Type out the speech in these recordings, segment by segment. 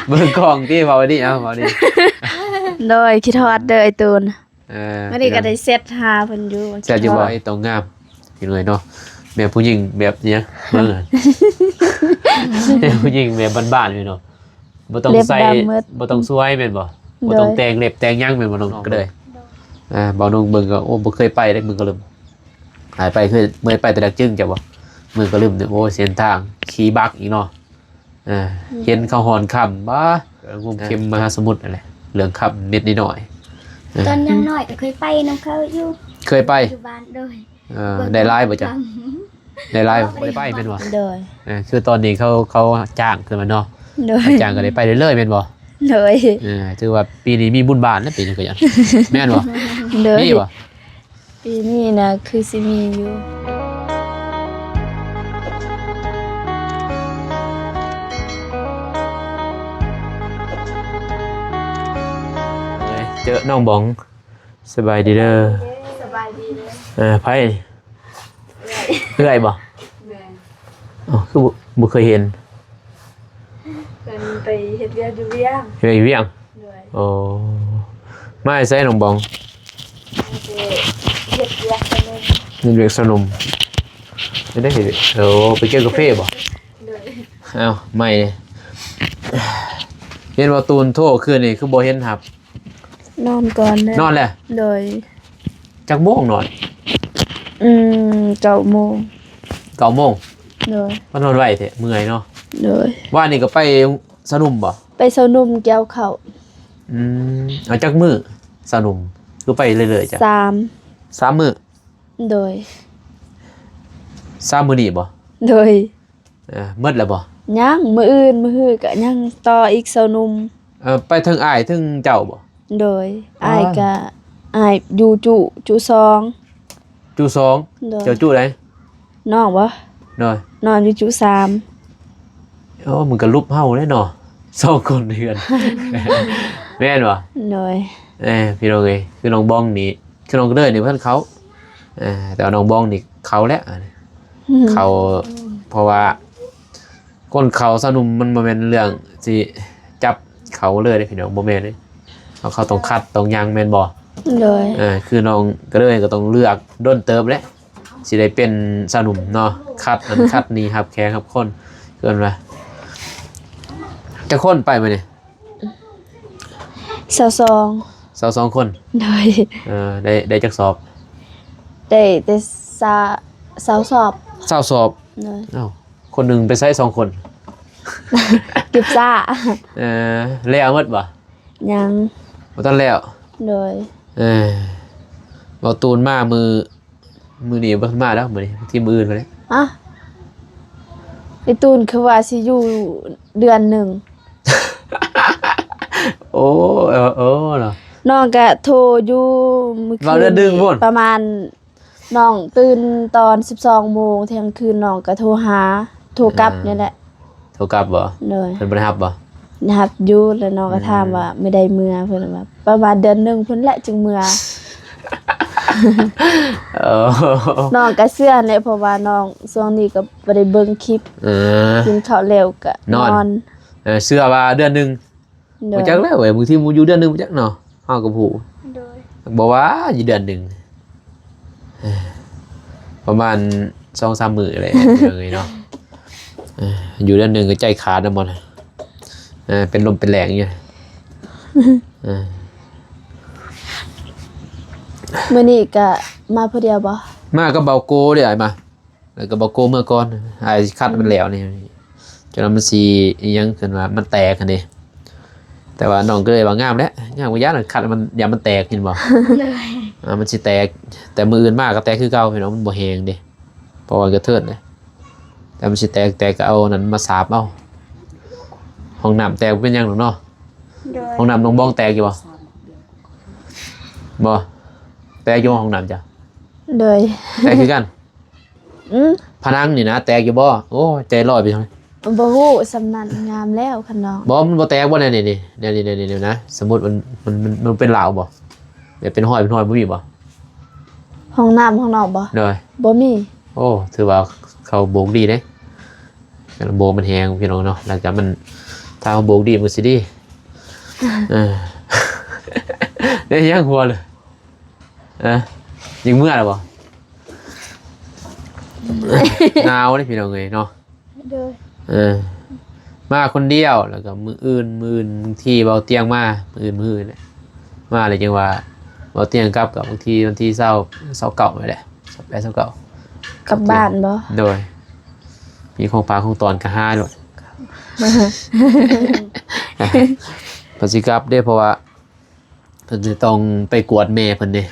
ເບິ່ງກ້ອງຕິ ເວົ້ານີ້ ເອົາ ເວົ້ານີ້. ໂດຍ ຄິດຮອດເດີອ້າຍຕູນ. ເອີ ມື້ນີ້ກໍໄດ້ແຊັດຫາເພິ່ນຢູ່ ແຊັດຢູ່ບໍ່? ຕ້ອງງາມ ພີ່ນ້ອງເອີຍເນາະ ແມ່ຜູ້ຍິງແບບຫຍັງ ເບິ່ງ ແມ່ຜູ້ຍິງແບບບ້ານໆ ພີ່ນ້ອງ ບໍ່ຕ້ອງໃສ່ ບໍ່ຕ້ອງສວຍແມ່ນບໍ່? ບໍ່ຕ້ອງແຕ່ງເລັບແຕ່ງຫຍັງແມ່ນບໍ່ນ້ອງ? ກໍເລີຍ ອ່າ ເບົານ້ອງເບິ່ງກໍ ໂອ້ ບໍ່ເຄີຍໄປເດ້ ເມືອງກະລຶມ ຫາຍໄປ ເຄີຍ ເມືອງໄປແຕ່ດາກຈຶງ ເຈົ້າບໍ່? ເມືອງກະລຶມນີ້ ໂອ້ ເສັ້ນທາງຂີ່ບັກອີກເນາະ. ເອີ ເຫັນເຂົາຮ້ອນຄ່ຳ ບ້າ ງມເຄັມມະຫາສະໝຸດນັ້ນແຫຼະ ເລື່ອງຄ່ຳນິດໜ້ອຍ. ເອີ ຕອນຍັງນ້ອຍກໍເຄີຍໄປນຳເຂົາຢູ່ ເຄີຍໄປ ຢູ່ບ້ານ ໂດຍ. ເອີ ໄດ້ຫຼາຍບໍ່ເຈົ້າ? ໄດ້ຫຼາຍ ບໍ່ໄດ້ໄປແມ່ນບໍ່? ໂດຍ. ເອີ ຄືຕອນນີ້ເຂົາ ເຂົາຈ້າງຂຶ້ນມາເນາະ ໂດຍ ເຂົາຈ້າງກໍໄດ້ໄປເລື້ອຍໆ ແມ່ນບໍ່? ໂດຍ. ເອີ ຖືວ່າປີນີ້ມີບຸນບາດນະ ປີນີ້ກໍຍັງ ແມ່ນບໍ່? ໂດຍ. ມີບໍ່? ປີນີ້ນະຄືຊິມີຢູ່. ເອີຍ ເຈີນ້ອງບອງ ສະບາຍດີເດີ. ສະບາຍດີເດີ. ເອີ ໃຜ? ເອື້ອຍ ເອື້ອຍບໍ່? ແມ່ນ. ເອົ້າ ຄືບໍ່ ບໍ່ເຄີຍເຫັນ? ເພິ່ນໄປເຮັດວຽກຢູ່ວຽງ. ເຮັດວຽກຢູ່ວຽງ? ໂດຍ. ໂອ້ ມາແຕ່ໃສນ້ອງບອງ? ມາແຕ່ເຮັດວຽກສະໜຸມ. ເຮັດວຽກສະໜຸມ ໄດ້ເຮັດ ໂອ້ ໄປເກັບກາເຟບໍ່? ໂດຍ. ເອົ້າ ໃໝ່ ເຫັນວ່າຕູນໂທຄືນນີ້ຄືບໍ່ເຫັນຮັບ? ນອນກ່ອນແລ້ວ. ນອນແລ້ວ? ໂດຍ. ຈັກໂມງນອນ? ອືມ ເກົ້າໂມງ. ເກົ້າໂມງ? ໂດຍ. ມານອນໄວແທ້ ເມື່ອຍເນາະ. ໂດຍ. ວານນີ້ກໍໄປສະໜຸມບໍ່? ໄປສະໜຸມກ່ຽວເຂົ້າ. ອືມ ເອົາຈັກມື້ສະໜຸມ ຄືໄປເລື້ອຍໆ? ສາມ ສາມມື້? ໂດຍ. ສາມມື້ນີ້ບໍ່? ໂດຍ. ເອີ ໝົດແລ້ວບໍ່? ຍັງ ມື້ອື່ນມື້ຮືກໍຍັງຕໍ່ອີກສະໜຸມ. ເອີ ໄປເຖິງອ້າຍເຖິງເຈົ້າບໍ່? ໂດຍ. ອ້າຍກໍ ອ້າຍຢູ່ຈຸ ຈຸສອງ. ຈຸສອງ? ໂດຍ. ເຈົ້າຈຸໃດ? ນ້ອງບໍ່? ໂດຍ. ນ້ອງຢູ່ຈຸສາມ. ໂອ້ ມັນກໍຫຼຸບເຮົາເດ້ເນາະ ສອງຄົນເຮືອນ ແມ່ນບໍ່? ໂດຍ. ເອີ ພີ່ນ້ອງເອີຍ ຄືນ້ອງບອງນີ້ ຄືນ້ອງກະເດີຍນີ້ບໍ່ທັນເຂົ້າ ເອີ ແຕ່ວ່ານ້ອງບອງນີ້ເຂົ້າແລ້ວ ອືມ ເຂົ້າ ເພາະວ່າ ຄົນເຂົ້າສະໜຸມມັນບໍ່ແມ່ນເລື່ອງຊິຈັບເຂົ້າເລີຍເດ້ພີ່ນ້ອງ ບໍ່ແມ່ນເດ້ ເຮົາ ເຮົາຕ້ອງຄັດຕ້ອງຫຍັງແມ່ນບໍ່? ໂດຍ. ເອີ ຄືນ້ອງກະເດີຍກໍຕ້ອງເລືອກດົນເຕີບແຫຼະ ຊິໄດ້ເປັນສະໜຸມເນາະ ຄັດນັ້ນຄັດນີ້ ຮັບແຂກຮັບຄົນ ເອີ້ນວ່າ ຈັກຄົນໄປມື້ນີ້? ຊາວສອງ. ຊາວສອງຄົນ? ໂດຍ. ເອີ ໄດ້ ໄດ້ຈັກສອບ? ໄດ້ແຕ່ຊາ ຊາວສອບ. ຊາວສອບ? ໂດຍ. ເອົ້າ ຄົນໜຶ່ງໄປໃສສອງຄົນ? ເກັບຊາ. ເອີ ແລ້ວໝົດບໍ່? ຍັງ ບໍ່ທັນແລ້ວ. ໂດຍ. ເອີ ບໍ່ຕູນມາມື້ ມື້ນີ້ບໍ່ທັນມາແລ້ວ ມື້ນີ້ ທີ່ມື້ອື່ນພຸ້ນແຫຼະ. ຮະ? ໄອ້ຕູນຄືວ່າຊິຢູ່ເດືອນໜຶ່ງ. ໂອ້ ເອີ ເອີ ເນາະ ນ້ອງກະໂທຢູ່ມື້ຄືນ ເວົ້າເລື່ອງດຶກພຸ້ນ ປະມານ ນ້ອງຕື່ນຕອນສິບສອງໂມງ ທ່ຽງຄືນ ນ້ອງກະໂທຫາ ໂທກັບ ອ່າ ນີ້ແຫຼະ. ໂທກັບບໍ່? ໂດຍ. ເພິ່ນບໍ່ໄດ້ຮັບບໍ່? ໄດ້ຮັບຢູ່ ແລ້ວນ້ອງກໍ ອືມ ຖາມວ່າ ມື້ໃດເມືອ? ເພິ່ນວ່າ ປະມານເດືອນໜຶ່ງພຸ້ນແຫຼະຈຶ່ງເມືອ. ເອີ ນ້ອງກໍເຊື່ອແຫຼະ ເພາະວ່ານ້ອງຊ່ວງນີ້ກໍບໍ່ໄດ້ເບິ່ງຄລິບ ເອີ ກິນເຂົ້າແລ້ວກໍນອນ ນອນ. ເອີ ເຊື່ອວ່າເດືອນໜຶ່ງ. ໂດຍ. ບໍ່ຈັກແລ້ວເວີຍ ບາງທີມັນຢູ່ເດືອນໜຶ່ງບໍ່ຈັກເນາະ ເຮົາກໍບໍ່ຮູ້. ໂດຍ. ບໍ່ວ່າຢູ່ເດືອນໜຶ່ງ ເອີ ປະມານສອງສາມມື້ແຫຼະ ເອີຍເນາະ. ເອີ ຢູ່ເດືອນໜຶ່ງກໍໃຈຂາດນຳບໍ່ນະ ເອີ ເປັນລົມເປັນແລງຢູ່. ເອີ ມື້ນີ້ກະມາຜູ້ດຽວບໍ່? ມາກັບເບົາໂກເດ້ ອ້າຍມາ. ແລ້ວກໍບໍ່ໂກເມືອກ່ອນ ອ້າຍຊິຄັດມັນແລ້ວນີ້ ຈົນວ່າມັນຊິອີ່ຫຍັງ ເພິ່ນວ່າມັນແຕກຫັ້ນເດ້. ແຕ່ວ່ານ້ອງກໍເລີຍວ່າງາມແຫຼະ ງາມກໍຢ້ານຄັດມັນ ຢ້ານມັນແຕກ ເຫັນບໍ່? ໂດຍ. ອ່າ ມັນຊິແຕກ ແຕ່ມື້ອື່ນມາກໍແຕກຄືເກົ່າ ພີ່ນ້ອງ ມັນບໍ່ແຮງເດ້ ເພາະວ່າກະເທີນເດ້. ແຕ່ມັນຊິແຕກ ແຕກກໍເອົານັ້ນມາສາບເອົາ. ຫ້ອງນ້ຳແຕກບໍ່ເປັນຫຍັງດອກເນາະ. ໂດຍ. ຫ້ອງນ້ຳນ້ອງບອງແຕກຢູ່ບໍ່? ບໍ່ ແຕກຢູ່ຫ້ອງນ້ຳເຈົ້າ? ໂດຍ. ແຕກຄືກັນ. ອືມ ຜະໜັງນີ້ນະແຕກຢູ່ບໍ່? ໂອ້ ໃຈຮ້ອຍໄປຈັ່ງໃດ? ບໍ່ຮູ້ສ່ຳນັ້ນ ງາມແລ້ວຄັນນ້ອງ. ບໍ່ ມັນບໍ່ແຕກບໍ່? ແນວນີ້ ນີ້ ແນວນີ້ ແນວນີ້ນະ ສົມມຸດມັນ ມັນ ມັນ ມັນເປັນລາວບໍ່? ແບບເປັນຮອຍ ເປັນຮອຍບໍ່ມີບໍ່? ຫ້ອງນ້ຳຫ້ອງນອກບໍ່? ໂດຍ. ບໍ່ມີ. ໂອ້ ຖືວ່າເຂົາໂບກດີເດ້ ໂບກມັນແຮງພີ່ນ້ອງເນາະ ແລ້ວກໍມັນ ຖ້າເຮົາໂບກດີມັນຊິດີ. ເອີ ໄດ້ຫຍັງຫົວເລີຍ? ເອີ ຍັງເມື່ອລະບໍ່? ໜາວເດ້ພີ່ນ້ອງເອີຍເນາະ. ໂດຍ ເອີ ມາຄົນດຽວ ແລ້ວກໍມື້ອື່ນ ມື້ອື່ນບາງທີເບົາຕຽງມາ ມື້ອື່ນ ມື້ອື່ນແຫຼະ ມາແລ້ວຈັ່ງວ່າເບົາຕຽງກັບ ກໍບາງທີວັນທີຊາວ ຊາວເກົ້ານີ້ແຫຼະ ຊາວແປດ ຊາວເກົ້າ ກັບບ້ານບໍ່? ໂດຍ ມີຂອງຝາກຂອງຕ້ອນກໍຫາໂລດ ເພິ່ນຊິກັບເດ້ ເພາະວ່າ ເພິ່ນຊິຕ້ອງໄປກວດແມ່ເພິ່ນເດ້.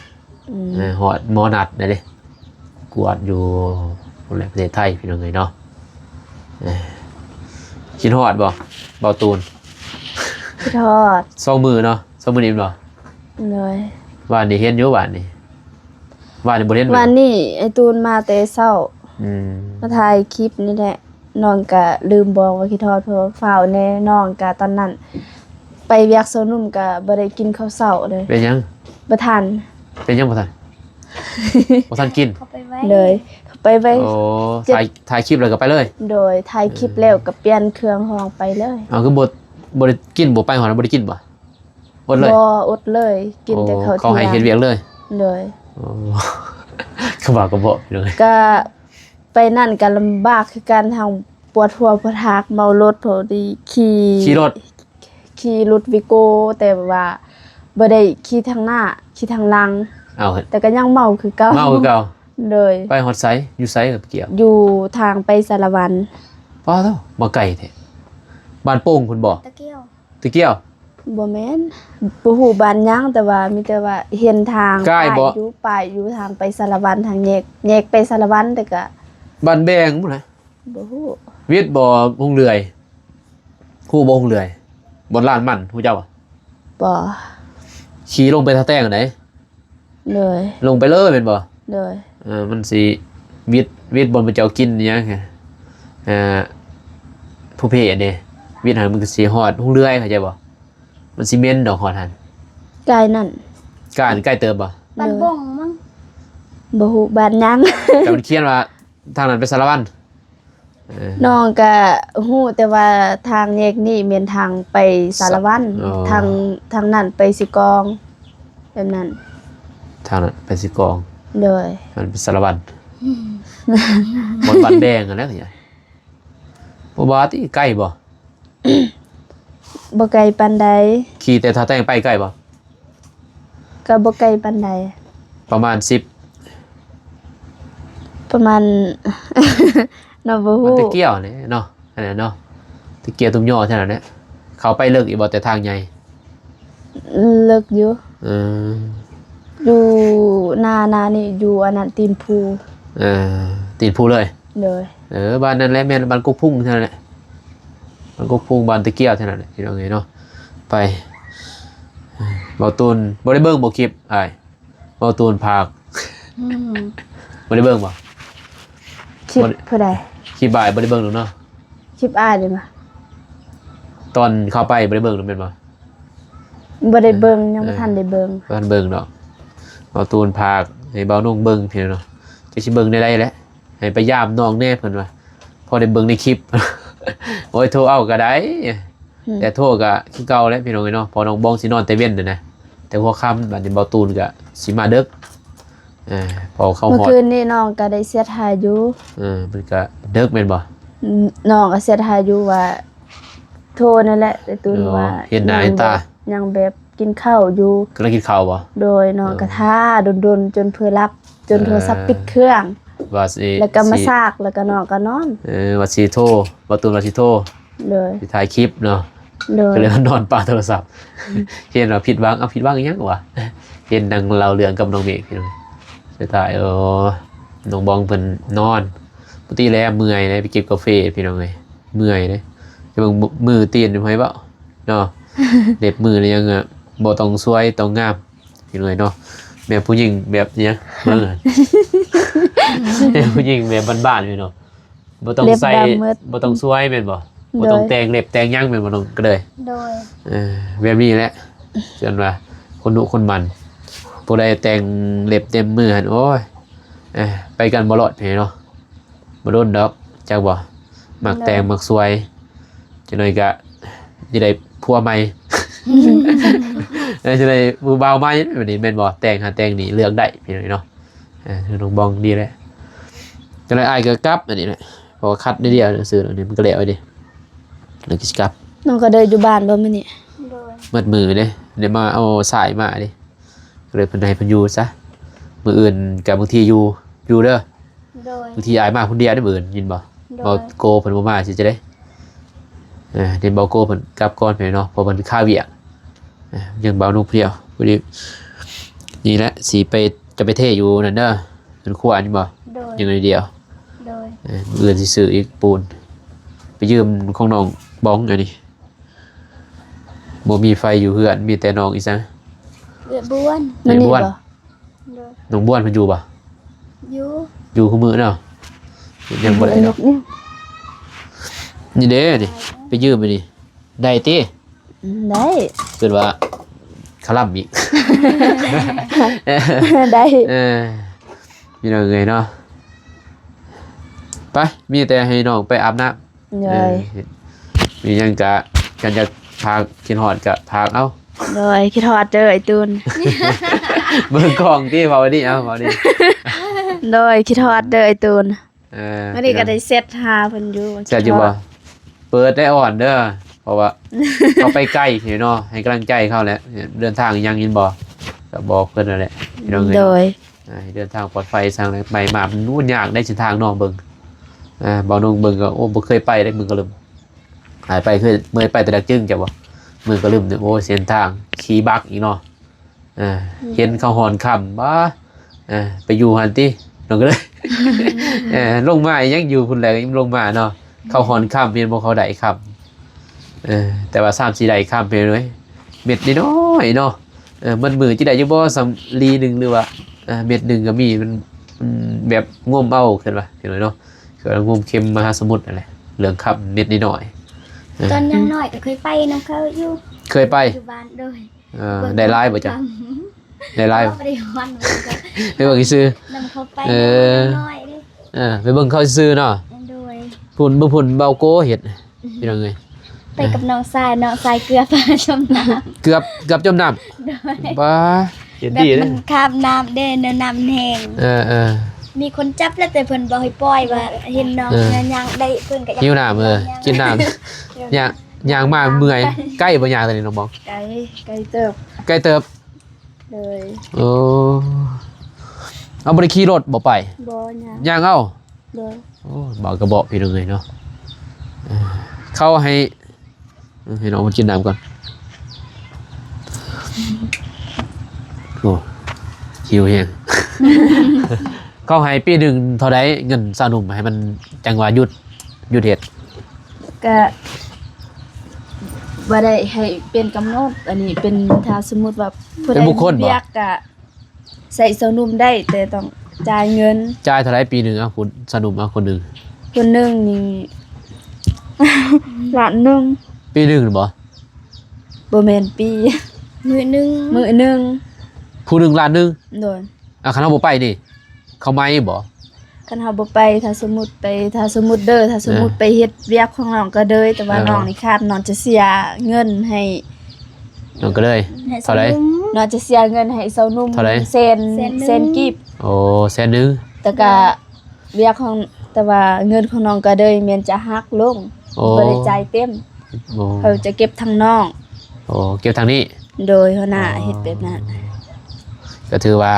ອືມ ເອີ ຮອດໝໍນັດແລ້ວເດ້ ກວດຢູ່ພຸ້ນແຫຼະ ປະເທດໄທ ພີ່ນ້ອງເອີຍເນາະ. ເອີ ຄິດຮອດບໍ່ ເບົາຕູນ? ຄິດຮອດ. ສອງມື້ເນາະ ສອງມື້ນີ້ແມ່ນບໍ່? ໂດຍ ວານນີ້ເຫັນຢູ່ ວານນີ້ ວານນີ້ບໍ່ເຫັນ ວານນີ້ໄອ້ຕູນມາແຕ່ເຊົ້າ. ອືມ ມາຖ່າຍຄລິບນີ້ແຫຼະ. ນ້ອງກະລືມບອກວ່າຄິດຮອດ ເພາະວ່າຟ້າວແດ່ ນ້ອງກະຕອນນັ້ນໄປວຽກ ສາວໜຸ່ມກະບໍ່ໄດ້ກິນເຂົ້າເຊົ້າເລີຍ. ເປັນຫຍັງ? ບໍ່ທັນ. ເປັນຫຍັງບໍ່ທັນ? ບໍ່ທັນກິນ? ເຂົາໄປໄວ ໂດຍ ເຂົາໄປໄວ. ໂອ້ ເຈັດ ຖ່າຍ ຖ່າຍຄລິບແລ້ວກໍໄປເລີຍ? ໂດຍ ຖ່າຍຄລິບ ເອີ ແລ້ວກໍປ່ຽນເຄື່ອງຫ້ອງໄປເລີຍ. ເອົາ ຄືບໍ່ ບໍ່ໄດ້ກິນບໍ່? ໄປຮອດແລ້ວບໍ່ໄດ້ກິນບໍ່? ອົດເລີຍ? ບໍ່ ອົດເລີຍ ກິນແຕ່ ໂອ້ ເຂົ້າ ເຂົາໃຫ້ເຮັດວຽກເລີຍ? ໂດຍ ໂອ້ ຄືວ່າກໍບໍ່ເລີຍ ກະ ໄປນັ້ນກໍລຳບາກຄືກັນ ທັງປວດຫົວປວດຮາກ ເມົາລົດ ພໍດີຂີ່ ຂີ່ລົດ ຂີ່ລົດວີໂກ້ ແຕ່ວ່າບໍ່ໄດ້ຂີ່ທາງໜ້າ ຂີ່ທາງຫຼັງ. ເອົາ ແຕ່ກໍຍັງເມົາຄືເກົ່າ ເມົາຄືເກົ່າ. ໂດຍ ໄປຮອດໃສ ຢູ່ໃສກັບກ່ຽວ? ຢູ່ທາງໄປສາລະວັນ. ປ້າໂທ້ ມາໄກແທ້ ບ້ານໂປ່ງພຸ້ນບໍ່? ຕະກ່ຽວ ຕະກ່ຽວ ບໍ່ແມ່ນ ບໍ່ຮູ້ບ້ານຫຍັງ ແຕ່ວ່າມີແຕ່ວ່າເຫັນທາງ ປ້າຍຢູ່ ປ້າຍຢູ່ທາງໄປສາລະວັນ ທາງແຍກ ແຍກໄປສາລະວັນ ແຕ່ກະ ບ້ານແບງພຸ້ນນະ ບໍ່ຮູ້. ວິດບໍ່? ຫົງເລື່ອຍ ຮູ້ບໍ່? ຫົງເລື່ອຍ ບ່ອນລານມັນ ຮູ້ຈັກບໍ່? ບໍ່. ຂີ່ລົງໄປທ່າແຕງໃດ. ໂດຍ ລົງໄປເລີຍແມ່ນບໍ່? ໂດຍ ເອີ ມັນຊິວິດ ວິດບ່ອນພະເຈົ້າກິນຫຍັງ ເອີ ຜູ້ເພດເດ້ ວິດຫັ້ນມັນກໍຊິຮອດຫົງເລື່ອຍ ເຂົ້າໃຈບໍ່? ມັນຊິເໝັນດອກຮອດຫັ້ນ. ກາຍນັ້ນ ກາຍ ກາຍເຕີບບໍ່? ໂດຍ ບ້ານບົງມັງ ບໍ່ຮູ້ບ້ານຫຍັງ ແຕ່ມັນຂຽນວ່າທາງນັ້ນໄປສາລະວັນ. ເອີ ນ້ອງກະຮູ້ແຕ່ວ່າທາງແຍກນີ້ແມ່ນທາງໄປສາລະວັນ ສະ ອໍ ທາງ ທາງນັ້ນໄປເຊກອງ ແບບນັ້ນ ທາງນັ້ນໄປເຊກອງ. ໂດຍ ທາງນັ້ນໄປສາລະວັນ. ອືມ ບ່ອນບ້ານແບງຫັ້ນແຫຼະ. ບໍ່ວ່າຕິ ໄກບໍ່? ບໍ່ໄກປານໃດ. ຂີ່ແຕ່ທ່າແຕງໄປໄກບໍ່? ກໍບໍ່ໄກປານໃດ ປະມານສິບ ປະມານ ນ້ອງບໍ່ຮູ້ ມັນຕະກ່ຽວນີ້ເນາະ ອັນນັ້ນເນາະ ຕະກ່ຽວຕຸ່ມຍໍ້ເທົ່ານັ້ນແຫຼະ. ເຂົ້າໄປເລິກອີກບໍ່ແຕ່ທາງໃຫຍ່? ເລິກຢູ່. ເອີ ຢູ່ໜ້າ ໜ້ານີ້ຢູ່ອັນນັ້ນ ຕີນພູ. ເອີ ຕີນພູເລີຍ. ໂດຍ ເອີ ບ້ານນັ້ນແຫຼະ ແມ່ນບ້ານກົກພຸງເທົ່ານັ້ນແຫຼະ ບ້ານກົກພຸງ ບ້ານຕະກ່ຽວເທົ່ານັ້ນແຫຼະ ພີ່ນ້ອງເອີຍເນາະ. ໄປ ເບົາຕູນບໍ່ໄດ້ເບິ່ງບໍ່ຄລິບອ້າຍ? ເບົາຕູນພາກ ອືມ ບໍ່ໄດ້ເບິ່ງບໍ່? ຄລິບຜູ້ໃດ? ຄລິບອ້າຍບໍ່ໄດ້ເບິ່ງດອກເນາະ. ຄລິບອ້າຍເດ້ມາ ຕອນເຂົ້າໄປບໍ່ໄດ້ເບິ່ງດອກແມ່ນບໍ່? ບໍ່ໄດ້ເບິ່ງ ຍັງບໍ່ທັນໄດ້ເບິ່ງ ບໍ່ທັນເບິ່ງດອກ. ເບົາຕູນພາກໃຫ້ເບົານຸ່ງເບິ່ງພີ່ນ້ອງເນາະ ຈັກຊິເບິ່ງແນວໃດແຫຼະ. ໃຫ້ໄປຢາມນ້ອງແດ່ເພິ່ນວ່າ ພໍໄດ້ເບິ່ງໃນຄລິບ. ໂອ້ຍ ໂທເອົາກໍໄດ້ ອືມ ແຕ່ໂທກໍຄືເກົ່າແຫຼະພີ່ນ້ອງເອີຍເນາະ ເພາະນ້ອງບອງຊິນອນແຕ່ເວັນຫັ້ນນະ ແຕ່ຫົວຄ່ຳ. ບັດນີ້ເບົາຕູນກໍຊິມາເດິກ ເອີ ພໍເຂົ້າຮອດ ມື້ຄືນນີ້ນ້ອງກໍໄດ້ແຊັດຫາຢູ່. ເອີ ມັນກໍເດິກແມ່ນບໍ່? ອືມ ນ້ອງກໍແຊັດຫາຢູ່ວ່າ ໂທນັ້ນແຫຼະ ໄອ້ຕູນວ່າ ເຫັນໜ້າເຫັນຕາ ຍັງແບບ ກິນເຂົ້າຢູ່. ກຳລັງກິນເຂົ້າບໍ່? ໂດຍ ນ້ອງກໍຖ້າດົນໆ ຈົນເຜີຫຼັບ ຈົນໂທລະສັບ ເອີ ປິດເຄື່ອງ ວ່າຊິ ແລ້ວກໍມາຊາກ ແລ້ວກໍນ້ອງກໍນອນ. ເອີ ວ່າຊິໂທ ເບົາຕູນວ່າຊິໂທ ໂດຍ ຊິຖ່າຍຄລິບເນາະ. ໂດຍ ກໍເລີຍນອນປະໂທລະສັບ. ເຫັນວ່າຜິດຫວັງ ເອົາ ຜິດຫວັງອີ່ຫຍັງວະ ເຫັນນັ່ງເລົ່າເລື່ອງກັບນ້ອງເມກ ພີ່ນ້ອງ. ສຸດທ້າຍ ໂອ້ ນ້ອງບອງເພິ່ນນອນ. ປົກກະຕິແລ້ວເມື່ອຍເດ້ ໄປເກັບກາເຟ ພີ່ນ້ອງເອີຍ ເມື່ອຍເດ້. ຈະເບິ່ງມືຕີນໃຫ້ເວົ້າ ເນາະ ເລັບມືນີ້ຍັງ ເອີ ບໍ່ຕ້ອງສວຍ ຕ້ອງງາມ ພີ່ນ້ອງເອີຍເນາະ. ແບບຜູ້ຍິງແບບຫຍັງ ເບິ່ງ ແບບຜູ້ຍິງແບບບ້ານໆ ພີ່ນ້ອງ ບໍ່ຕ້ອງໃສ່ ບໍ່ຕ້ອງສວຍແມ່ນບໍ່? ໂດຍ ບໍ່ຕ້ອງແຕ່ງເລັບແຕ່ງຫຍັງແມ່ນບໍ່ນ້ອງກະເລີຍ? ໂດຍ ເອີ ແບບນີ້ແຫຼະ ເອີ້ນວ່າຄົນດຸຄົນໝັ່ນ. ຜູ້ໃດແຕ່ງເລັບແຕ່ງມືຫັ້ນ ໂອ້ຍ ເອີ ໄປກັນບໍ່ລອດ ພີ່ນ້ອງເນາະ. ບໍ່ດົນດອກ ຈັກບໍ່? ມັກແຕ່ງ ໂດຍ ມັກສວຍ ຈັກໜ້ອຍກະ ຈະໄດ້ຜົວໃໝ່ ເອີ ຈະໄດ້ຜູ້ບ່າວໃໝ່ ແບບນີ້ແມ່ນບໍ່? ແຕ່ງຫັ້ນແຕ່ງນີ້ເລືອກໄດ້ພີ່ນ້ອງເນາະ. ເອີ ນ້ອງບອງດີແຫຼະ ຈັ່ງໃດອ້າຍກໍກັບອັນນີ້ແຫຼະ ເພາະວ່າຂັດນິດດຽວຊື່ໆ ນີ້ມັນກໍແລ້ວເດ້ ແລ້ວກໍຊິກັບ. ນ້ອງກໍເດີນຢູ່ບ້ານບໍ່ມື້ນີ້? ໂດຍ ໝົດມື້ເດ້ ໄດ້ມາເອົາສາຍມາເດ້ ກໍເລີຍເພິ່ນໃຫ້ເພິ່ນຢູ່ຊະ ມື້ອື່ນກໍບາງທີຢູ່ ຢູ່ເດີ. ໂດຍ ບາງທີອ້າຍມາຄົນດຽວເດ້ມື້ອື່ນ ຍິນບໍ່? ໂດຍ ບໍ່ໂກເພິ່ນບໍ່ມາຊິຈະໄດ້ ເອີ ເຫັນບໍ່ໂກເພິ່ນກັບກ່ອນໄປເນາະ ເພາະເພິ່ນຄາວຽກ ເອີ ຍັງເບົານຸກພຽວ ພໍດີ ນີ້ແຫຼະ ຊິໄປ ຈະໄປເທຢູ່ນັ້ນເດີ ເຮືອນຄົວນີ້ບໍ່? ໂດຍ ຍັງໜ້ອຍດຽວ ໂດຍ ເອີ ມື້ອື່ນຊິຊື້ອີກປູນ ໄປຢືມຂອງນ້ອງບອງອັນນີ້ ບໍ່ມີໄຟຢູ່ເຮືອນ ມີແຕ່ນ້ອງອີ່ສັງ ເອື້ອຍບວນ ເອື້ອຍບວນ ໂດຍ ນ້ອງບວນເພິ່ນຢູ່ບໍ່? ຢູ່ ຢູ່ຄູ່ມື້ເນາະ ຍັງບໍ່ໄດ້ດອກ ນີ້ເດ້ນີ້ ໄປຢືມອັນນີ້ ໄດ້ຕິ? ອືມ ໄດ້ ເພິ່ນວ່າຄະລຳອີກ ໄດ້ ເອີ ພີ່ນ້ອງເອີຍເນາະ ໄປ ມີແຕ່ໃຫ້ນ້ອງໄປອາບນ້ຳ ໂດຍ ເອີ ມີຫຍັງກະ ຄັນຢາກພາກ ຄິດຮອດກະພາກເອົາ ໂດຍ ຄິດຮອດເດີອ້າຍຕູນ ເບິ່ງກ້ອງຕິ ເວົ້ານີ້ ເອົາ ເວົ້ານີ້ ໂດຍ ຄິດຮອດເດີອ້າຍຕູນ ເອີ ມື້ນີ້ກໍໄດ້ແຊັດຫາເພິ່ນຢູ່ ແຊັດຢູ່ບໍ່? ເປີດໄດ້ອ່ອນເດີ ເພາະວ່າເຂົາໄປໄກເນາະ ໃຫ້ກຳລັງໃຈເຂົາແຫຼະ ເດີນທາງຍັງ ເຫັນບໍ່ ກໍບອກເພິ່ນນັ້ນແຫຼະ ພີ່ນ້ອງເອີຍ ໂດຍ ອ່າ ໃຫ້ເດີນທາງປອດໄພ ທາງໄປມາ ມັນຫຍຸ້ງຍາກໃນເສັ້ນທາງເນາະ ເບິ່ງ ອ່າ ເບົານຸງເບິ່ງກໍ ໂອ້ ບໍ່ເຄີຍໄປເດ້ ເມືອງກະລຶມ ຫາຍໄປ ເຄີຍ ເມືອຍໄປແຕ່ດາກຈຶງ ເຈົ້າບໍ່ ເມືອງກະລຶມນີ້ ໂອ້ ເສັ້ນທາງຂີ່ບັກອີກເນາະ ອ່າ ເຫັນເຂົາຮອນຄ່ຳ ບໍ່ ອ່າ ໄປຢູ່ຫັ້ນຕິ ລົງເລີຍ ເອີ ລົງມາຍັງຢູ່ພຸ້ນແຫຼະ ຍັງລົງມາເນາະ ເຂົາຮອນຄ່ຳ ເຫັນບໍ່ ເຂົາໄດ້ຄ່ຳ ເອີ ແຕ່ວ່າສາມສີ່ໄດ້ຄ່ຳ ເຫັນເລີຍ ເມັດນ້ອຍໆເນາະ ເອີ ມັນມື້ຊິໄດ້ຢູ່ບໍ່ ສຳລີໜຶ່ງ ຫຼືວ່າ ເອີ ເມັດໜຶ່ງກໍມີ ມັນ ມັນແບບງົມເອົາ ເຫັນວ່າ ເຫັນເນາະ ຄືງົມເຂັມມະຫາສະໝຸດນັ້ນແຫຼະ ເລື່ອງຄ່ຳເມັດນ້ອຍໆ ເອີ ຕອນຍັງນ້ອຍກໍເຄີຍໄປນຳເຂົາຢູ່ ເຄີຍໄປ ຢູ່ບ້ານ ໂດຍ ເອີ ໄດ້ຫຼາຍບໍ່ເຈົ້າ? ໄດ້ຫຼາຍບໍ່? ບໍ່ໄດ້ຮອດ ໄປເບິ່ງຊື່ໆ ນຳເຂົາໄປ ເອີ ນ້ອຍເດ້ ເອີ ໄປເບິ່ງເຂົາຊື່ໆເນາະ ໂດຍ ພຸ້ນ ເບິ່ງພຸ້ນ ເບົາໂກເຮັດ ພີ່ນ້ອງເອີຍ ໄປກັບນ້ອງຊາຍ ນ້ອງຊາຍເກືອບຈົມນ້ຳ ເກືອບ ເກືອບຈົມນ້ຳ ໂດຍ ບ້າ ເຮັດດີເດ້ ແບບມັນຂ້າມນ້ຳເດ້ ແນວນ້ຳແຮງ ເອີໆ ມີຄົນຈັບແລ້ວ ແຕ່ເພິ່ນບໍ່ໃຫ້ປ່ອຍ ວ່າເຫັນນ້ອງ ເອີ ຍ່າງໄດ້ ເພິ່ນກໍຢາກ ຫິວນ້ຳ ເອີ ກິນນ້ຳ ຍ່າງ ຍ່າງມາເມື່ອຍ ໄກບໍ່ຍ່າງຕອນນີ້ນ້ອງບອງ? ໄກ ໄກເຕີບ ໄກເຕີບ ໂດຍ ໂອ້ ເອົາ ບໍ່ໄດ້ຂີ່ລົດບໍ່ໄປ? ບໍ່ ຍ່າງ ຍ່າງເອົາ ໂດຍ ໂອ້ ເບົາກະເບາະ ພີ່ນ້ອງເອີຍເນາະ ເອີ ເຂົາໃຫ້ ເອີ ໃຫ້ນ້ອງມັນກິນນ້ຳກ່ອນ ໂອ້ ຫິວແຮງ ເຂົາໃຫ້ປີໜຶ່ງເທົ່າໃດ ເງິນຊາວໜຸ່ມ ໃຫ້ມັນ ຈັ່ງວ່າຢຸດ ຢຸດເຮັດ? ກະບໍ່ໄດ້ໃຫ້ເປັນກຳນົດ ອັນນີ້ເປັນ ຖ້າສົມມຸດວ່າຜູ້ໃດ ເປັນບຸກຄົນບໍ່? ມີວຽກກະໃຊ້ຊາວໜຸ່ມໄດ້ ແຕ່ຕ້ອງຈ່າຍເງິນ. ຈ່າຍເທົ່າໃດປີໜຶ່ງ? ເອົາ ຄົນຊາວໜຸ່ມ ເອົາ ຄົນໜຶ່ງ ຄົນໜຶ່ງນີ້ ລ້ານໜຶ່ງ. ປີໜຶ່ງບໍ? ບໍ່ແມ່ນປີ ມື້ໜຶ່ງ ມື້ໜຶ່ງ ຜູ້ໜຶ່ງລ້ານໜຶ່ງ. ໂດຍ. ອ່າ ຄັນເຮົາບໍ່ໄປນີ້ ເຂົາໄໝບໍ່? ຄັນເຮົາບໍ່ໄປ ຖ້າສົມມຸດໄປ ຖ້າສົມມຸດເດີ ຖ້າສົມມຸດ ເອີ ໄປເຮັດວຽກຂອງນ້ອງກະເດີຍ ແຕ່ວ່າ ເອີ ນ້ອງນີ້ຂາດ ນ້ອງຈະເສຍເງິນໃຫ້ ນ້ອງກະເດີຍ ໃຫ້ ເທົ່າໃດ? ສາວໜຸ່ມ ນ້ອງຈະເສຍເງິນໃຫ້ສາວໜຸ່ມ ເທົ່າໃດ? ແສນ ແສນໜຶ່ງ ແສນກີບ. ໂອ້ ແສນໜຶ່ງ ແຕ່ກະ ໂດຍ ວຽກຂອງ ແຕ່ວ່າເງິນຂອງນ້ອງກະເດີຍແມ່ນຈະຫັກລົງ. ໂອ້ ບໍ່ໄດ້ຈ່າຍເຕັມ. ໂອ້ ເຂົາຈະເກັບທາງນ້ອງ. ໂອ້ ເກັບທາງນີ້. ໂດຍ ຫົວໜ້າ ອໍ ເຮັດແບບນັ້ນ. ກໍຖືວ່າ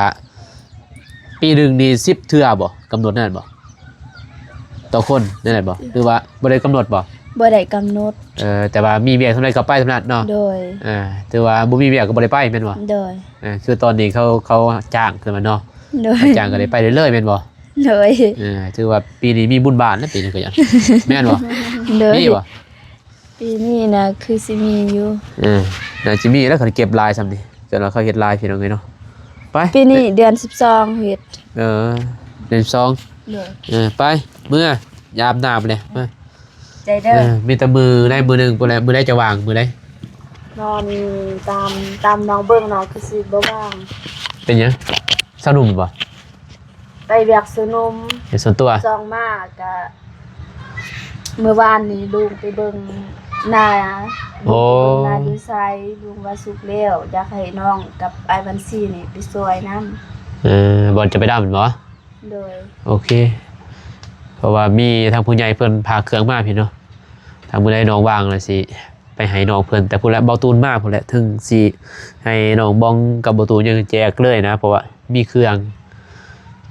ປີໜຶ່ງນີ້ສິບເທື່ອບໍ່? ກຳນົດນັ້ນບໍ່? ຕໍ່ຄົນແນວນັ້ນບໍ່? ຫຼືວ່າບໍ່ໄດ້ກຳນົດບໍ່? ບໍ່ໄດ້ກຳນົດ. ເອີ ແຕ່ວ່າມີວຽກສ່ຳໃດກໍໄປສ່ຳນັ້ນເນາະ. ໂດຍ. ເອີ ຖືວ່າບໍ່ມີວຽກກໍບໍ່ໄດ້ໄປແມ່ນບໍ່? ໂດຍ. ເອີ ຄືຕອນນີ້ເຂົາ ເຂົາຈ້າງຂຶ້ນມາເນາະ. ໂດຍ. ຈ້າງກໍໄດ້ໄປເລື້ອຍໆແມ່ນບໍ່? ໂດຍ. ເອີ ຖືວ່າປີນີ້ມີບຸນບານແລ້ວ ປີນີ້ກໍຍັງ ແມ່ນບໍ່? ໂດຍ. ມີບໍ່? ປີນີ້ນະຄືຊິມີຢູ່. ເອີ ໜ້າຈະມີແລ້ວ ຄັນເກັບຫຼາຍສ່ຳນີ້ ຈົນວ່າເຂົາເຮັດຫຼາຍ ພີ່ນ້ອງເອີຍເນາະ. ໄປ ປີນີ້ເດືອນສິບສອງເຮັດ. ເອີ ເດືອນສິບສອງ. ໂດຍ. ເອີ ໄປ ເມືອ ຢາກອາບນ້ຳແລ້ວ ມາ. ໃຈເດີ. ເອີ ມີແຕ່ມື້ໃດມື້ໜຶ່ງພຸ້ນແຫຼະ ມື້ໃດຈະວ່າງ ມື້ໃດ? ນອນຕາມ ຕາມນ້ອງເບິ່ງ ນ້ອງຄືຊິບໍ່ວ່າງ. ເປັນຫຍັງ? ຊາວໜຸ່ມບໍ? ໄປວຽກສວນນົມ ວຽກສ່ວນຕົວ. ສອງມາກະ ມື້ວານນີ້ລຸງໄປເບິ່ງ ນາ. ໂອ້ ເບິ່ງນາຢູ່ໄຊ ລຸງວ່າສຸກແລ້ວ ຢາກໃຫ້ນ້ອງກັບອ້າຍວັນຊີນີ້ໄປຊ່ວຍນຳ. ເອີ ບ່ອນຈະໄປດຳແມ່ນບໍ່? ໂດຍ. ໂອເຄ ເພາະວ່າມີທາງຜູ້ໃຫຍ່ເພິ່ນພາເຄື່ອງມາພີ້ເນາະ. ຖ້າມື້ໃດນ້ອງວ່າງແລ້ວຊິໄປໃຫ້ນ້ອງເພິ່ນ ແຕ່ພຸ້ນແຫຼະ ເບົາຕູນມາພຸ້ນແຫຼະ ເຖິງຊິໃຫ້ນ້ອງບອງກັບເບົາຕູນຍັງແຈກເລີຍນະ ເພາະວ່າມີເຄື່ອງ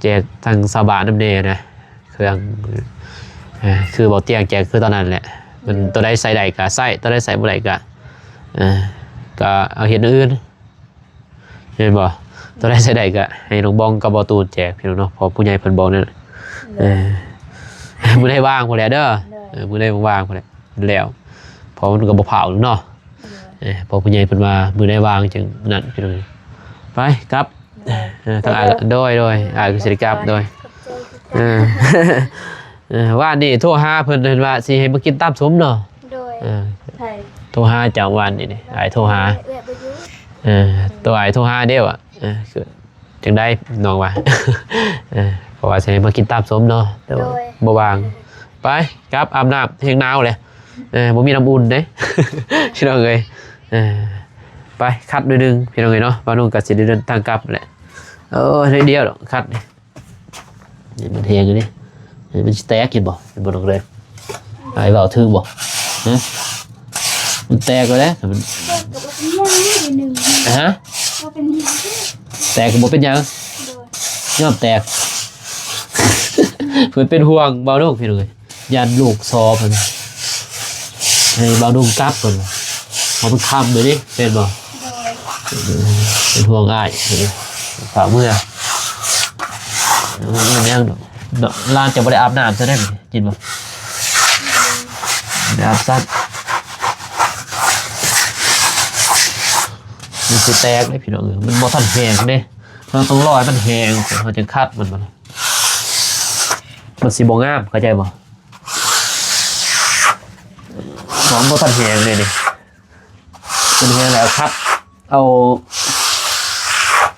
ແຈກທາງຊາວບ້ານນຳແດ່ນະ ເຄື່ອງ ເອີ ຄືເບົາຕຽງແຈກຄືຕອນນັ້ນແຫຼະ ມັນ ໂຕໃດໃຊ້ໄດ້ກະໃຊ້ ໂຕໃດໃຊ້ບໍ່ໄດ້ກະ ເອີ ກະເອົາເຮັດແນວອື່ນ. ແມ່ນບໍ່? ໂຕໃດໃຊ້ໄດ້ກະໃຫ້ນ້ອງບອງກັບເບົາຕູນແຈກພີ່ນ້ອງເນາະ ເພາະຜູ້ໃຫຍ່ເພິ່ນບອກນັ້ນ. ເອີ ມື້ໃດວ່າງພຸ້ນແຫຼະເດີ. ໂດຍ. ເອີ ມື້ໃດວ່າງພຸ້ນແຫຼະແລ້ວ ເພາະມັນກໍບໍ່ພ້າວເນາະ. ໂດຍ. ເອີ ເພາະຜູ້ໃຫຍ່ເພິ່ນວ່າມື້ໃດວ່າງຈຶ່ງນັ້ນພີ່ນ້ອງ. ໄປກັບ. ໂດຍ. ເອີ ທາງອ້າຍ ໂດຍ ໂດຍ ໂດຍ ອ້າຍກໍຊິໄດ້ກັບ. ໂດຍ. ຂອບໃຈຄືກັນ. ເອີ ເອີ ວານນີ້ໂທຫາເພິ່ນ ເພິ່ນວ່າຊິໃຫ້ມາກິນຕຳສົ້ມເນາະ. ໂດຍ. ເອີ ໃຜ? ໂທຫາເຈົ້າວານນີ້ ອ້າຍໂທຫາ. ເອີ ໂຕອ້າຍໂທຫາເດ້ວ່າ ເອີ ຈັ່ງໃດນ້ອງວ່າ ເອີ ເພາະວ່າຊິໃຫ້ມາກິນຕຳສົ້ມເນາະ ແຕ່ວ່າ ໂດຍ ບໍ່ວ່າງ. ໄປກັບອາບນ້ຳ ແຮງໜາວແຫຼະ. ເອີ ບໍ່ມີນ້ຳອຸ່ນເດ້ ພີ່ນ້ອງເອີຍ. ເອີ ໄປຄັດໜ້ອຍໜຶ່ງ ພີ່ນ້ອງເອີຍເນາະ. ບ່າວນຸ່ງກໍຊິໄດ້ເດີນທາງກັບແຫຼະ. ເອີ ໜ້ອຍດຽວດອກ ຄັດນີ້ ນີ້ມັນແຮງຢູ່ເດ້ ນີ້ມັນຊິແຕກ ເຫັນບໍ່? ເຫັນບໍ່ນ້ອງເອີຍ? ອ້າຍເວົ້າຖືກບໍ່? ຮະ? ມັນແຕກແລ້ວເດ້ ມັນ ແຕກກໍບໍ່ເປັນຫຍັງ ຮະ? ບໍ່ເປັນຫຍັງ ແຕກກໍບໍ່ເປັນຫຍັງ. ໂດຍ. ຍອມແຕກ ເພິ່ນເປັນຫ່ວງບ່າວນຸ່ງ ພີ່ນ້ອງເອີຍ. ຢ້ານລູກຊໍເພິ່ນ ໃຫ້ບ່າວນຸ່ງກັບເພິ່ນ ເພາະມັນຄ່ຳແລ້ວເດ້ ແມ່ນບໍ່? ໂດຍ. ເປັນຫ່ວງອ້າຍ ເອີ ຝາກເມືອ. ເອີ ແມ່ນຫຍັງດອກ ຫຼານຈະບໍ່ໄດ້ອາບນ້ຳຊະເດ້ ກິນບໍ່? ໄດ້ອາບຊ້ຳ ມັນຊິແຕກເດ້ພີ່ນ້ອງເອີຍ ມັນບໍ່ທັນແຫ້ງເດ້. ເຮົາຕ້ອງລໍໃຫ້ມັນແຫ້ງ ເຮົາຈຶ່ງຄັດມັນ ມັນຊິບໍ່ງາມ ເຂົ້າໃຈບໍ່? ຂອງບໍ່ທັນແຫ້ງເລີຍນີ້ ມັນແຫ້ງແລ້ວຄັດ ເອົາ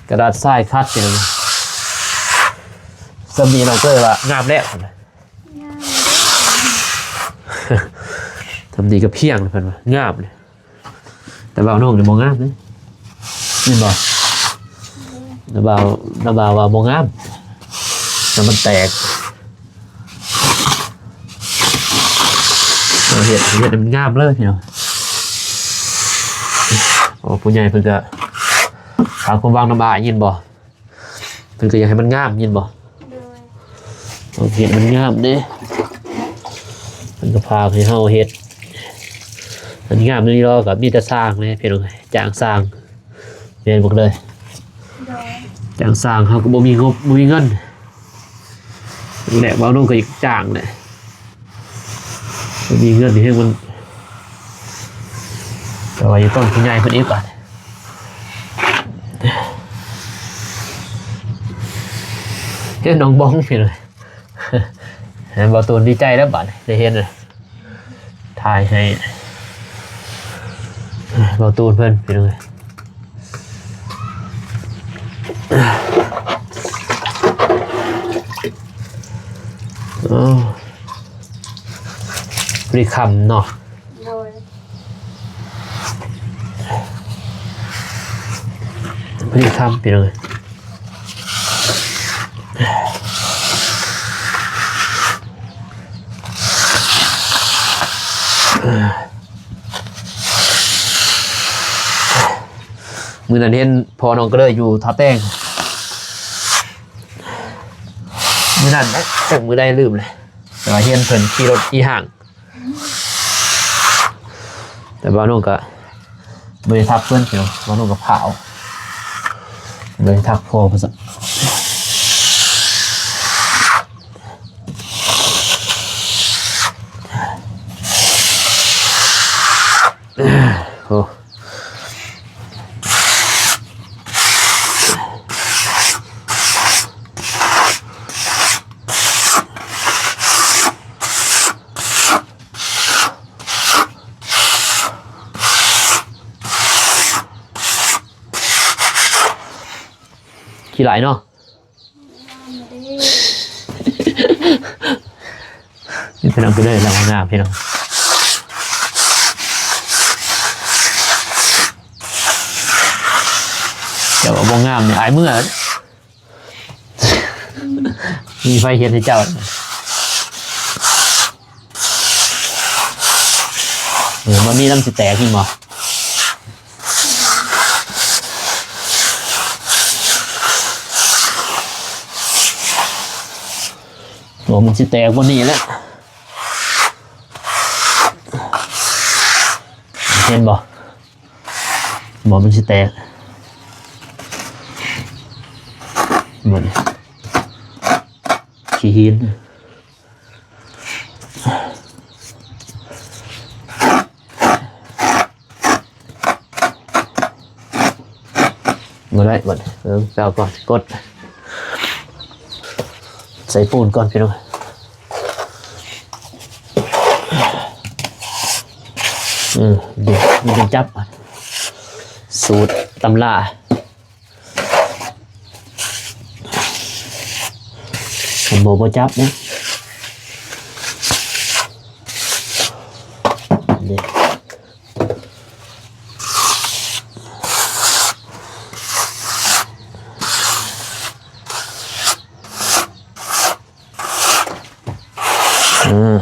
ກະດາດຊາຍຄັດ ພີ່ນ້ອງ. ສ່ຳນີ້ນ້ອງເກີຍວ່າງາມແລ້ວ ງາມ ສ່ຳນີ້ກໍພຽງແລ້ວ ເພິ່ນວ່າງາມເລີຍ. ແຕ່ບ່າວນຸ່ງນີ້ບໍ່ງາມເດ້ ແມ່ນບໍ່? ແຕ່ບ່າວ ແຕ່ບ່າວວ່າບໍ່ງາມ ແຕ່ມັນແຕກ. ເຮັດ ເຮັດໃຫ້ມັນງາມເລີຍພີ່ນ້ອງ. ໂອ້ ຜູ້ໃຫຍ່ເພິ່ນກໍຫາຄວາມຫວັງນຳອ້າຍ ຍິນບໍ່? ເພິ່ນກໍຢາກໃຫ້ມັນງາມ ຍິນບໍ່? ໂດຍ. ຕ້ອງເຮັດໃຫ້ມັນງາມເດ້ ເພິ່ນກໍພາໃຫ້ເຮົາເຮັດ ອັນງາມນີ້ເນາະ ກໍມີແຕ່ຊ່າງເດ້ພີ່ນ້ອງ ຈ້າງຊ່າງ ແມ່ນບໍ່ເລີຍ? ໂດຍ. ຈ້າງຊ່າງ ເຮົາກໍບໍ່ມີງົບ ບໍ່ມີເງິນ ແຫຼະ ບ່າວນຸ່ງກໍຢາກຈ້າງແຫຼະ. ມີເງິນນີ້ແຮງມັນ ແຕ່ວ່າຢູ່ຕ້ອງຜູ້ໃຫຍ່ເພິ່ນອີກບາດ ເຮັດນ້ອງບອງພີ່ນ້ອງ. ເຫັນບ່າວຕູນດີໃຈແລ້ວບາດນີ້ ໄດ້ເຫັນ ຖ່າຍໃຫ້ບ່າວຕູນເພິ່ນພີ່ນ້ອງເອີຍ. ໂອ້ ພະດີຄ່ຳເນາະ. ໂດຍ. ພະດີຄ່ຳ ພີ່ນ້ອງເອີຍ. ມື້ນັ້ນເຫັນພໍ່ນ້ອງກະເລີຍຢູ່ທ່າແຕງ ມື້ນັ້ນແຫຼະ ຈັກມື້ໃດລືມແຫຼະ ແຕ່ວ່າເຫັນເພິ່ນຂີ່ລົດຂີ່ຫ້າງ. ແຕ່ບ່າວນຸ່ງກໍບໍ່ໄດ້ທັກເພິ່ນ ພີ່ນ້ອງ ບ່າວນຸ່ງກໍພ້າວ ບໍ່ໄດ້ທັກພໍ່ເພິ່ນຊ້ຳ. ໂອ້ ຂີ້ຫຼາຍເນາະ. ນີ້ພີ່ນ້ອງ ໄປເລີຍ ລາວງາມພີ່ນ້ອງ. ເຈົ້າວ່າບໍ່ງາມນີ້ ອາຍເມືອ ມີໃຜເຮັດໃຫ້ເຈົ້າ ເອີ ມັນມີນ້ຳຊິແຕກ ເຫັນບໍ່? ໂອ້ ມັນຊິແຕກບໍ່ນີ້ແຫຼະ ເຫັນບໍ່? ບໍ່ ມັນຊິແຕກ ບໍ່ນີ້ ຂີ້ຫີນ ບໍ່ໄດ້ ບໍ່ໄດ້ ເອີ ເອົາກ່ອນ ກົດ ໃສ່ປູນກ່ອນ ພີ່ນ້ອງ. ເອີ ເດ ມັນຈັ່ງຈັບ ສູດຕຳລາ ຄັນບໍ່ ບໍ່ຈັບເດ້ ເດ. ເອີ ອ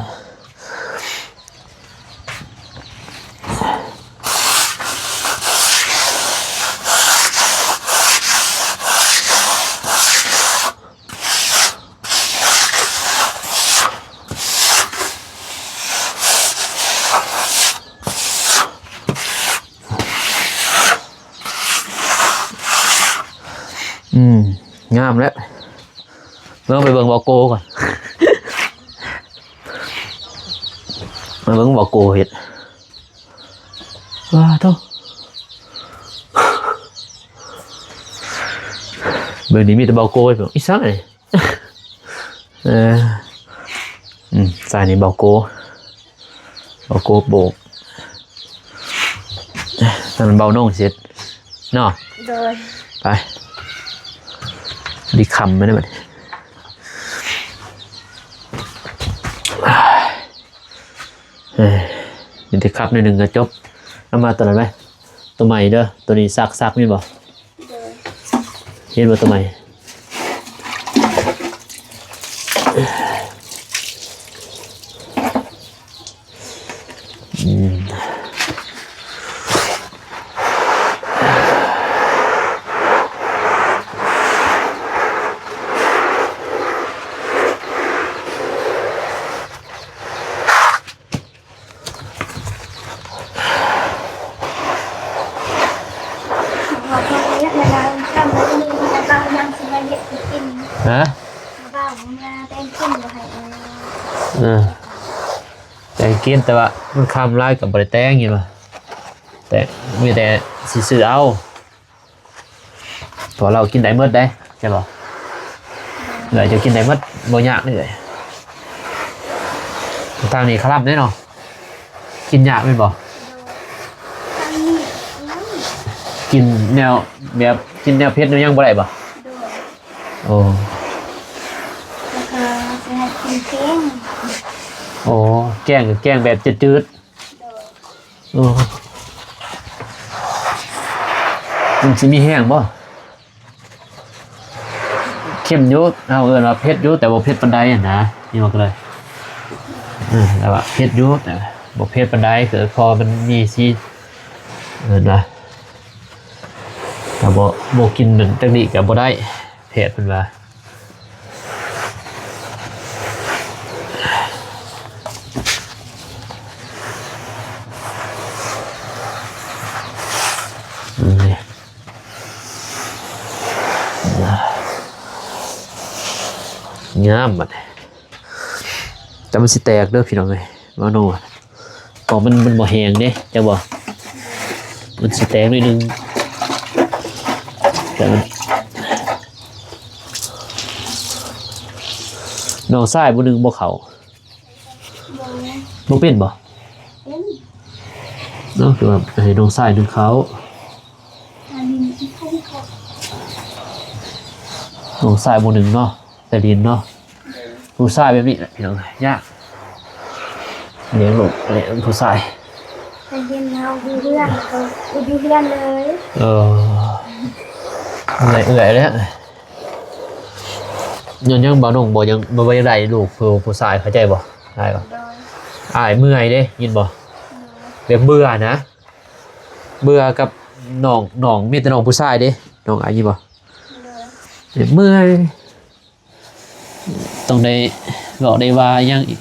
ືມ ງາມແລ້ວ ເບິ່ງ ໄປເບິ່ງເບົາໂກກ່ອນ ໄປເບິ່ງເບົາໂກເຮັດ ວ້າໂທ້ ເບິ່ງນີ້ມີແຕ່ເບົາໂກ ອີ່ສັງນີ້ ເອີ ອືມ ສາຍນີ້ເບົາໂກ ເບົາໂກໂບກ ນັ້ນເບົາໂໜ່ງເຊັດເນາະ ໂດຍ ໄປ ດີຄ່ຳແລ້ວບັດນີ້ ເອີ ມີແຕ່ຂັບໜ້ອຍໜຶ່ງກໍຈົບ ເອົາມາຕົວນັ້ນໄວ້ ຕົວໃໝ່ເດີ ຕົວນີ້ຊັກ ຊັກແມ່ນບໍ່? ໂດຍ ເຫັນບໍ່ຕົວໃໝ່? ອືມ ຮະ? ເອີ ແຕ່ງກິນ ແຕ່ວ່າມັນຄ່ຳຫຼາຍກໍບໍ່ໄດ້ແຕ່ງ ເຫັນບໍ່? ແຕ່ມີແຕ່ຊິຊື້ເອົາ. ເພາະເຮົາກິນໄດ້ໝົດເດ້ ແມ່ນບໍ່? ເອື້ອຍເຈົ້າກິນໄດ້ໝົດ ບໍ່ຍາກເອື້ອຍ. ທາງນີ້ຄະລຳເດ້ເນາະ ກິນຍາກແມ່ນບໍ່? ກິນແນວແບບ ກິນແນວເຜັດແນວຫຍັງບໍ່ໄດ້ບໍ່? ໂອ້ ແລ້ວກໍຊິໃຫ້ກິນແກງ ໂອ້ ແກງກໍແກງແບບຈືດໆ. ໂອ້ ມັນຊິມີແຮງບໍ່? ເຄັມຢູ່ ເຮົາເອີ້ນວ່າເຜັດຢູ່ ແຕ່ບໍ່ເຜັດປານໃດຫັ້ນນະ ນີ້ວ່າກໍໄດ້ ເອີ ແຕ່ວ່າເຜັດຢູ່ ແຕ່ບໍ່ເຜັດປານໃດ ຄືພໍມັນມີສີ ເອີ້ນວ່າ ຖ້າບໍ່ ບໍ່ກິນນັ້ນຈັກນິກໍບໍ່ໄດ້ ແພດເພິ່ນວ່າ ນີ້ ງາມບັດນີ້ ແຕ່ມັນຊິແຕກເດີພີ່ນ້ອງເອີຍ ມາໂນ ເພາະມັນ ມັນບໍ່ແຫ້ງເດ້ ຈັກບໍ່ ມັນຊິແຕກໜ້ອຍໜຶ່ງ ແຕ່ມັນ ນ້ອງຊາຍຜູ້ໜຶ່ງບໍ່ເຂົ້າ ບໍ່ ບໍ່ເປັນບໍ່? ເປັນ ເນາະ ຄືວ່າໃຫ້ນ້ອງຊາຍໜຶ່ງເຂົ້າ ອັນນີ້ເພິ່ນເຂົ້າ ນ້ອງຊາຍຜູ້ໜຶ່ງເນາະ ໄປຫຼິ້ນເນາະ ຜູ້ຊາຍແບບນີ້ແຫຼະ ພີ່ນ້ອງ ຍາກ ລ້ຽງລູກ ລ້ຽງຜູ້ຊາຍ ໄປຫຼິ້ນເຮົາຢູ່ເຮືອນ ແລ້ວກໍຢູ່ເຮືອນເລີຍ ເອີ ເມື່ອຍເອື້ອຍແລ້ວ. ຍ້ອນຫຍັງບ່າວນົງບໍ່ ຍັງບໍ່ ບໍ່ຢາກໄດ້ລູກຜູ້ ຜູ້ຊາຍ ເຂົ້າໃຈບໍ່? ອ້າຍວ່າ ໂດຍ ອ້າຍເມື່ອຍເດ້ ຍິນບໍ່? ໂດຍ ແບບເບື່ອນະ ເບື່ອກັບນ້ອງ ນ້ອງ ມີແຕ່ນ້ອງຜູ້ຊາຍເດ້ ນ້ອງອ້າຍ ຍິນບໍ່? ໂດຍ ແບບເມື່ອຍ ຕ້ອງໄດ້ເວົ້າໄດ້ວ່າຫຍັງອີກ?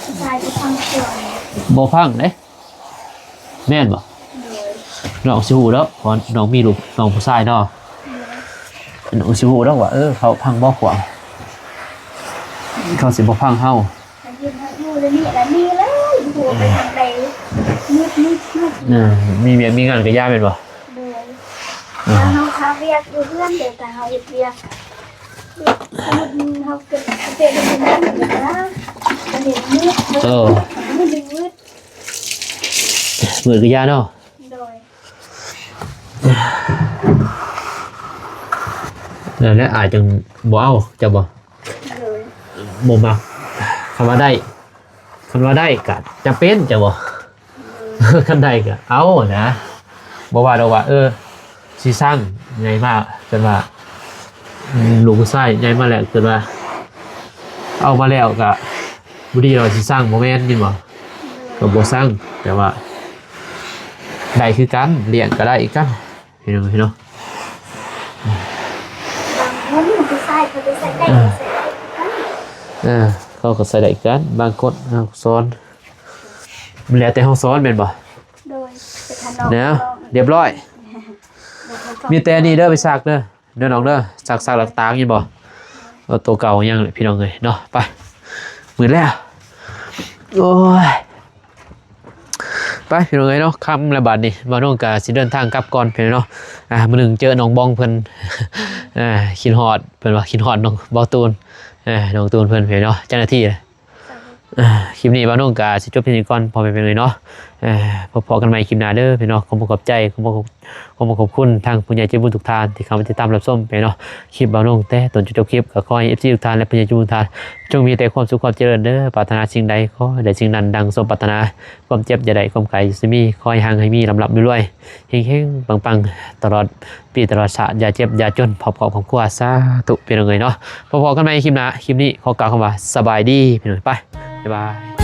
ຜູ້ຊາຍບໍ່ຟັງຄວາມ ບໍ່ຟັງເດ້ ແມ່ນບໍ່? ໂດຍ ນ້ອງຊິຮູ້ດອກ ເພາະນ້ອງມີລູກ ນ້ອງຜູ້ຊາຍເນາະ ໂດຍ ນ້ອງຊິຮູ້ດອກວ່າ ເອີ ເຂົາຟັງບໍ່ພວກ ເຂົາຊິບໍ່ຟັງເຮົາ ຄັນເຫັນເຮົາຢູ່ແລ້ວນີ້ລະໜີເລີຍ ບໍ່ຮູ້ໄປທາງໃດ ງຶດໆໆ ເອີ ມີວຽກມີງານກໍຢ່າ ແມ່ນບໍ່? ໂດຍ ເອີ ຖ້າເຮົາຄາວຽກຢູ່ເຮືອນເດ ຖ້າເຮົາເຮັດວຽກ ເຮັດ ເຮົາເປັນ ເປັນເຮັດວຽກຢູ່ເຮືອນ ກໍເຫັນງຶດ ເອີ ງຶດ ງຶດ ງຶດກໍຢ່າເນາະ ໂດຍ ນັ້ນແຫຼະ ອ້າຍຈຶ່ງບໍ່ເອົາ ເຈົ້າບໍ່? ໂດຍ ບໍ່ມັກ ຄັນວ່າໄດ້ ຄັນວ່າໄດ້ກະຈຳເປັນ ເຈົ້າບໍ່? ໂດຍ ຄັນໄດ້ກະເອົານະ ບໍ່ວ່າດອກວ່າ ເອີ ຊິສັ່ງໃຫຍ່ມາ ເກີດວ່າ ອືມ ລູກຜູ້ຊາຍໃຫຍ່ມາແລ້ວ ເກີດວ່າເອົາມາແລ້ວກະບໍ່ດີດອກ ຊິສັ່ງ ບໍ່ແມ່ນ ຍິນບໍ່? ໂດຍ ກໍບໍ່ສັ່ງ ແຕ່ວ່າໄດ້ຄືກັນ ລ້ຽງກໍໄດ້ຄືກັນ ພີ່ນ້ອງເອີຍເນາະ ບາງຄົນຜູ້ຊາຍເຂົາກໍໃສ່ໄດ້ ເອີ ໃສ່ໄດ້ຄືກັນ ເອີ ເຂົາກໍໃສ່ໄດ້ຄືກັນ ບາງຄົນເຮົາສອນ ມັນແລ້ວແຕ່ເຮົາສອນແມ່ນບໍ່? ໂດຍ ໄປທະນອມ ແນວ ລອງ ລຽບຮ້ອຍ ມີແຕ່ນີ້ເດີ ໄປຊັກເດີ ເດີນ້ອງເດີ ຊັກ ຊັກແລ້ວຕາກ ຍິນບໍ່? ເອົາໂຕເກົ່າຍັງ ພີ່ນ້ອງເອີຍເນາະ ໄປ ມືດແລ້ວ ໂອ້ຍ. ໄປພີ່ນ້ອງເອີຍເນາະ ຄ່ຳແລ້ວບາດນີ້ ບ່າວນົງກະຊິເດີນທາງກັບກ່ອນພີ່ນ້ອງເນາະ ອ່າ ມື້ໜຶ່ງເຈີນ້ອງບອງເພິ່ນ ອ່າ ຄິດຮອດ ເພິ່ນວ່າຄິດຮອດນ້ອງ ບ່າວຕູນ ອ່າ ນ້ອງຕູນເພິ່ນພີ່ນ້ອງເນາະ ເຈົ້າໜ້າທີ່ ອ່າ ຄລິບນີ້ບ່າວນົງກະຊິຈົບພຽງນີ້ກ່ອນ ພໍ່ແມ່ພີ່ນ້ອງເນາະ ອ່າ ພົບພໍ້ກັນໃໝ່ຄລິບໜ້າເດີພີ່ນ້ອງ ຂອບຄຸນຂອບໃຈ ຂອບຄຸນ ຂອບຄຸນທາງຜູ້ໃຫຍ່ໃຈບຸນທຸກທ່ານທີ່ເຂົ້າມາຕິດຕາມຮັບຊົມພີ່ນ້ອງ ຄລິບບ່າວນົງແຕ່ຕົ້ນຈົນຈົບຄລິບ ກໍຂໍໃຫ້ເອັຟຊີທຸກທ່ານ ແລະ ຜູ້ໃຫຍ່ໃຈບຸນທຸກທ່ານ ຈົ່ງມີແຕ່ຄວາມສຸກຄວາມຈະເລີນເດີ ປາດຖະໜາສິ່ງໃດ ຂໍໃຫ້ໄດ້ສິ່ງນັ້ນດັ່ງສົມປາດຖະໜາ ຄວາມເຈັບຢ່າໄດ້ ຄວາມໄຂ້ຢ່າມີ ຂໍໃຫ້ຮັ່ງໃຫ້ມີ ລ່ຳໆລວຍໆ ເຮັງໆປັງໆ ຕະຫຼອດປີຕະຫຼອດຊາດ ຢ່າເຈັບຢ່າຈົນ ພອບຄອບຄອບຄົວ ສາທຸ ພີ່ນ້ອງເອີຍເນາະ ພໍ້ໆກັນໃໝ່ຄລິບໜ້າ ຄລິບນີ້ຂໍກ່າວຄຳວ່າ ສະບາຍດີ ພີ່ນ້ອງ ໄປ ບາຍບາຍ.